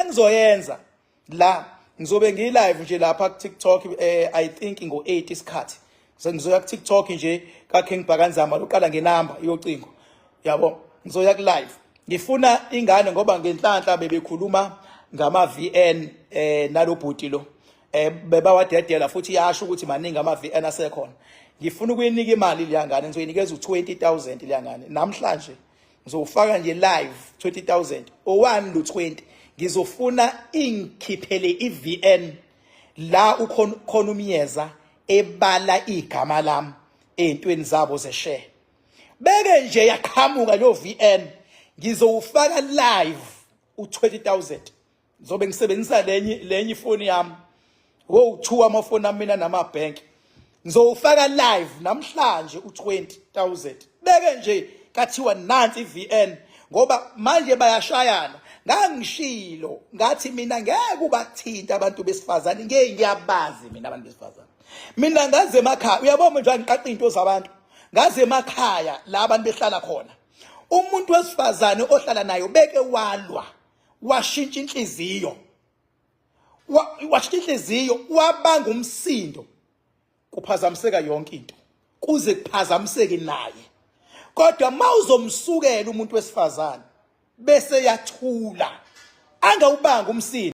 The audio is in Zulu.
engizoyenza la, ngizobe ngiyi-live nje lapha ku-TikTok, I think ngo-8 isikhathi. Ngizoya ku-TikTok nje ka-King Bhaka Nzama, loqala ngenamba yocingo, yabo. Ngizoya ku-live, ngifuna ingane, ngoba ngenhlanhla bebekhuluma ngama-VN nalobhuti lo, bebawadedela futhi yasho ukuthi maningi ama-VN asekhona. Ngifuna ukuyinika imali leya ngane, ngizoyinikeza u-20,000 leya ngane namhlanje. Ngizowufaka nje live 20,000, owani lo 20. Ngizofuna ingikhiphele i-VN la ukhona khona umyeza ebala igama lami ey'ntweni zabo ze-share. Beke nje yaqhamuka leyo VN, ngizowufaka live u-20,000. Ngizobe ngisebenzisa lenye ifoni yami, wo-2 amafoni ami mina namabhenki. Ngizowufaka live namhlanje u-20,000, beke nje kathiwa nansi i-VN, ngoba manje bayashayana. Ngangishilo ngathi mina ngeke ubathinta abantu besifazane, ngeke, ngiyabazi mina abantu besifazane. Mina ngaze emakhaya, uyabona nje, ngiqaqa into zabantu, ngaze emakhaya la abantu behlala khona. Umuntu wesifazane ohlala nayo beke walwa, washintsha inhliziyo, washintsha inhliziyo, wabanga umsindo, kuphazamiseka yonke into, kuze kuphazamiseke naye. Kodwa mawuzomsukela umuntu wesifazane bese yathula, angawubanga umsindo.